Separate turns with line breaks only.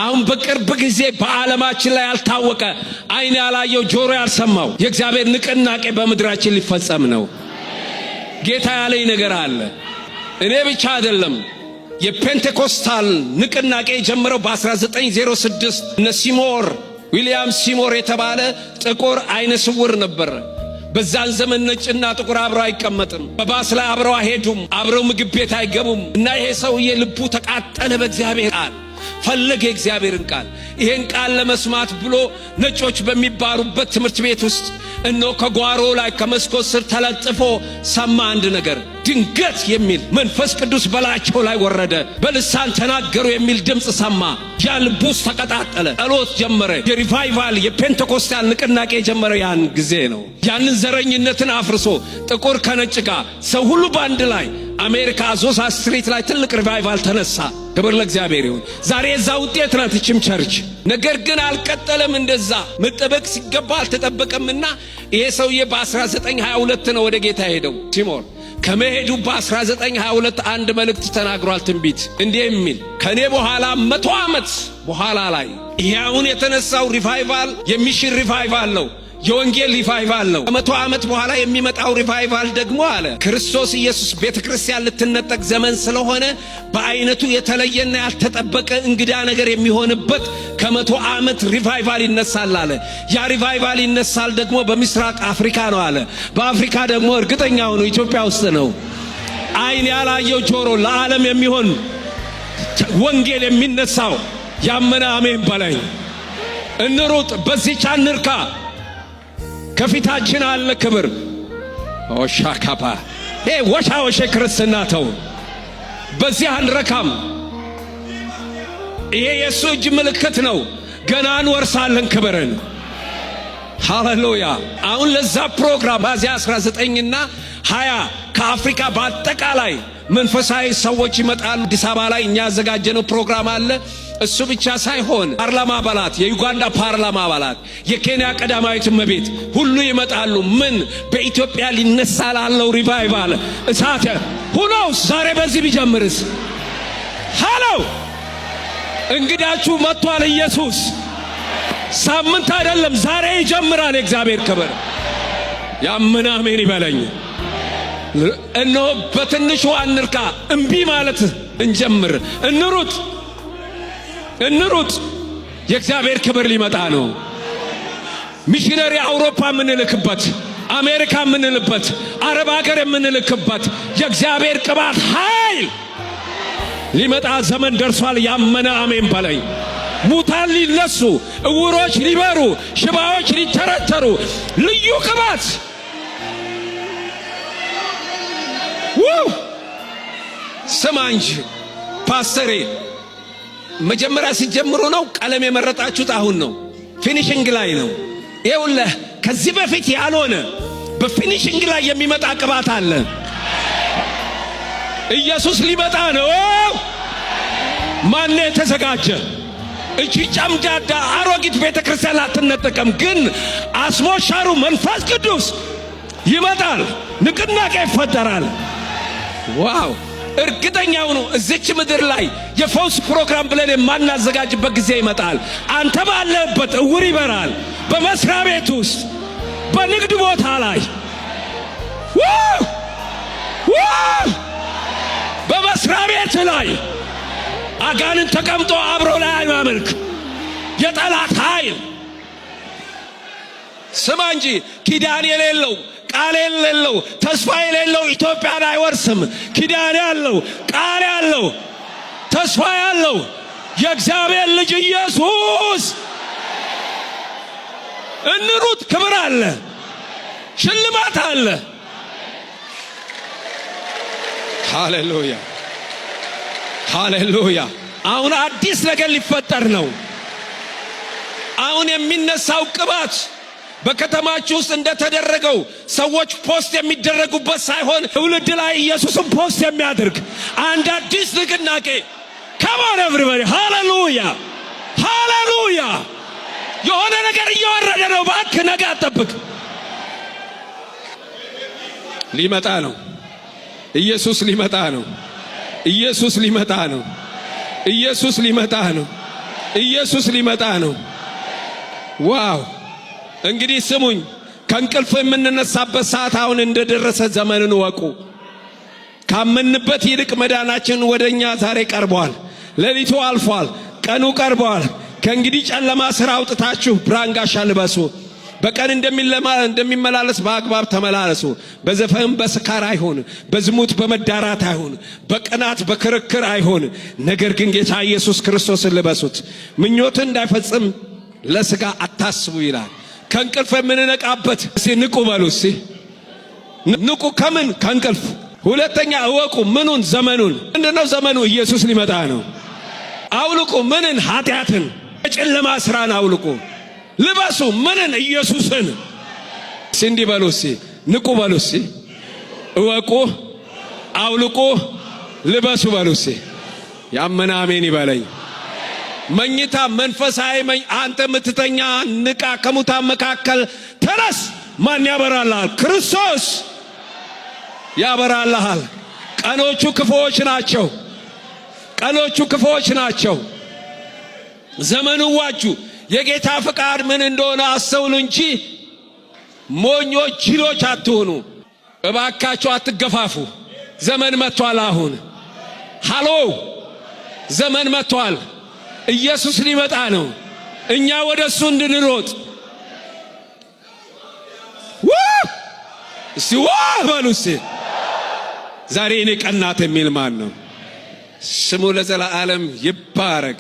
አሁን በቅርብ ጊዜ በዓለማችን ላይ ያልታወቀ፣ አይን ያላየው፣ ጆሮ ያልሰማው የእግዚአብሔር ንቅናቄ በምድራችን ሊፈጸም ነው። ጌታ ያለኝ ነገር አለ። እኔ ብቻ አይደለም። የፔንቴኮስታል ንቅናቄ የጀመረው በ1906 እነ ሲሞር፣ ዊልያም ሲሞር የተባለ ጥቁር አይነ ስውር ነበር። በዛን ዘመን ነጭና ጥቁር አብረው አይቀመጥም። በባስ ላይ አብረው አይሄዱም። አብረው ምግብ ቤት አይገቡም። እና ይሄ ሰውዬ ልቡ ተቃጠለ በእግዚአብሔር ቃል፣ ፈለገ የእግዚአብሔርን ቃል። ይሄን ቃል ለመስማት ብሎ ነጮች በሚማሩበት ትምህርት ቤት ውስጥ እነሆ ከጓሮ ላይ ከመስኮት ስር ተለጥፎ ሰማ አንድ ነገር። ድንገት የሚል መንፈስ ቅዱስ በላያቸው ላይ ወረደ፣ በልሳን ተናገሩ የሚል ድምፅ ሰማ። ያ ልቡ ውስጥ ተቀጣጠለ፣ ጸሎት ጀመረ። የ revival የፔንቴኮስታል ንቅናቄ የጀመረ ያን ጊዜ ነው። ያንን ዘረኝነትን አፍርሶ ጥቁር ከነጭ ጋር ሰው ሁሉ በአንድ ላይ አሜሪካ አዙሳ Street ላይ ትልቅ revival ተነሳ። ክብር ለእግዚአብሔር ይሁን። ዛሬ የዛ ውጤት ናት ይችም church። ነገር ግን አልቀጠለም። እንደዛ መጠበቅ ሲገባ አልተጠበቀምና ይሄ ሰውዬ በ1922 ነው ወደ ጌታ ሄደው። ሲሞር ከመሄዱ በ1922 አንድ መልእክት ተናግሯል። ትንቢት እንዲህ የሚል፣ ከእኔ በኋላ 100 ዓመት በኋላ ላይ ይሄ አሁን የተነሳው revival የ mission revival ነው። የወንጌል revival ነው። ከ100 ዓመት በኋላ የሚመጣው revival ደግሞ አለ፣ ክርስቶስ ኢየሱስ ቤተ ክርስቲያን ልትነጠቅ ዘመን ስለሆነ በአይነቱ የተለየና ያልተጠበቀ እንግዳ ነገር የሚሆንበት ከ100 ዓመት revival ይነሳል አለ። ያ revival ይነሳል ደግሞ በምስራቅ አፍሪካ ነው አለ። በአፍሪካ ደግሞ እርግጠኛ ሁኑ ኢትዮጵያ ውስጥ ነው። አይን ያላየው ጆሮ ለዓለም የሚሆን ወንጌል የሚነሳው። ያመነ አሜን በለኝ። እንሩጥ፣ በዚች አንርካ። ከፊታችን አለ ክብር። ኦሻካፓ ወሻ ወሼ ክርስትና ተው። በዚህ አንረካም። ይሄ የእሱ እጅ ምልክት ነው። ገና እንወርሳለን ክብርን። ሃሌሉያ። አሁን ለዛ ፕሮግራም ሚያዝያ 19ና 20 ከአፍሪካ በአጠቃላይ መንፈሳዊ ሰዎች ይመጣሉ። አዲስ አበባ ላይ እኛ ያዘጋጀነው ፕሮግራም አለ። እሱ ብቻ ሳይሆን ፓርላማ አባላት፣ የዩጋንዳ ፓርላማ አባላት፣ የኬንያ ቀዳማዊት እመቤት ሁሉ ይመጣሉ። ምን በኢትዮጵያ ሊነሳ ላለው revival እሳት ሁኖስ ዛሬ በዚህ ቢጀምርስ? ሃሎ፣ እንግዳችሁ መጥቷል ኢየሱስ። ሳምንት አይደለም ዛሬ ይጀምራል። የእግዚአብሔር ክብር ያመነ አሜን ይበለኝ። እነሆ በትንሹ አንርካ፣ እምቢ ማለት እንጀምር። እንሩጥ፣ እንሩጥ። የእግዚአብሔር ክብር ሊመጣ ነው። ሚሽነሪ አውሮፓ የምንልክበት፣ አሜሪካ የምንልበት፣ አረብ ሀገር የምንልክበት የእግዚአብሔር ቅባት ኃይል ሊመጣ ዘመን ደርሷል። ያመነ አሜን በለኝ። ሙታን ሊነሱ፣ እውሮች ሊበሩ፣ ሽባዎች ሊተረተሩ፣ ልዩ ቅባት። ውው፣ ስማ እንጂ ፓስተሬ፣ መጀመሪያ ሲጀምሩ ነው ቀለም የመረጣችሁት፣ አሁን ነው finishing ላይ ነው። ይኸውልህ ከዚህ በፊት ያልሆነ በ finishing ላይ የሚመጣ ቅባት አለ። ኢየሱስ ሊመጣ ነው። ማን የተዘጋጀ? እቺ ጨምዳዳ አሮጊት ቤተ ክርስቲያን አትነጠቀም፣ ግን አስሞሻሩ መንፈስ ቅዱስ ይመጣል። ንቅናቄ ይፈጠራል። Wow፣ እርግጠኛ ሁኑ። እዚች ምድር ላይ የፈውስ ፕሮግራም ብለን የማናዘጋጅበት ጊዜ ይመጣል። አንተ ባለህበት እውር ይበራል። በመስሪያ ቤት ውስጥ፣ በንግድ ቦታ ላይ፣ wow፣ በመስሪያ ቤት ላይ አጋንንት ተቀምጦ አብሮ ላይ አያመልክ የጠላት ኃይል። ስማ እንጂ፣ ኪዳን የሌለው፣ ቃል የሌለው፣ ተስፋ የሌለው ኢትዮጵያን አይወርስም። ኪዳን ያለው፣ ቃል ያለው፣ ተስፋ ያለው የእግዚአብሔር ልጅ ኢየሱስ። እንሩጥ። ክብር አለ፣ ሽልማት አለ። ሃሌሉያ፣ ሃሌሉያ። አሁን አዲስ ነገር ሊፈጠር ነው። አሁን የሚነሳው ቅባት በከተማችሁ ውስጥ እንደተደረገው ሰዎች post የሚደረጉበት ሳይሆን ትውልድ ላይ ኢየሱስን post የሚያደርግ አንድ አዲስ ንቅናቄ። Come on everybody፣ ሃሌሉያ፣ ሃሌሉያ። የሆነ ነገር እየወረደ ነው። እባክህ ነገ አትጠብቅ። ሊመጣ ነው። ኢየሱስ ሊመጣ ነው። ኢየሱስ ሊመጣ ነው። ኢየሱስ ሊመጣ ነው። ኢየሱስ ሊመጣ ነው። Wow! እንግዲህ ስሙኝ፣ ከእንቅልፍ የምንነሳበት ሰዓት አሁን እንደደረሰ ዘመንን እወቁ። ካመንበት ይልቅ መዳናችን ወደኛ ዛሬ ቀርቧል። ሌሊቱ አልፏል፣ ቀኑ ቀርቧል። ከእንግዲህ ጨለማ ስራ አውጥታችሁ ብርሃን ጋሻ ልበሱ። በቀን እንደሚመላለስ በአግባብ ተመላለሱ። በዘፈን በስካር አይሆን፣ በዝሙት በመዳራት አይሆን፣ በቅናት በክርክር አይሆን። ነገር ግን ጌታ ኢየሱስ ክርስቶስን ልበሱት። ምኞትን እንዳይፈጽም ለስጋ አታስቡ ይላል። ከእንቅልፍ የምንነቃበት እስቲ ንቁ በሉ። እስቲ ንቁ። ከምን? ከእንቅልፍ። ሁለተኛ እወቁ። ምኑን? ዘመኑን። ምንድነው ዘመኑ? ኢየሱስ ሊመጣ ነው። አውልቁ። ምንን? ኃጢአትን፣ የጨለማ ስራን አውልቁ። ልበሱ። ምንን? ኢየሱስን። እስቲ እንዲህ በሉ። እስቲ ንቁ በሉ። እስቲ እወቁ፣ አውልቁ፣ ልበሱ በሉ። እስቲ ያመነ አሜን ይበለኝ። መኝታ መንፈሳዊ አንተ የምትተኛ ንቃ፣ ከሙታን መካከል ተነስ። ማን ያበራልሃል? ክርስቶስ ያበራልሃል። ቀኖቹ ክፉዎች ናቸው። ቀኖቹ ክፉዎች ናቸው። ዘመኑ ዋጁ። የጌታ ፍቃድ ምን እንደሆነ አስተውሉ እንጂ ሞኞች ጅሎች አትሁኑ። እባካችሁ አትገፋፉ። ዘመን መጥቷል። አሁን ሃሎ፣ ዘመን መጥቷል። ኢየሱስ ሊመጣ ነው። እኛ ወደ እሱ እንድንሮጥ እስቲ ዋ በሉ። እስቲ ዛሬ እኔ ቀናት የሚል ማን ነው? ስሙ ለዘላለም ይባረክ።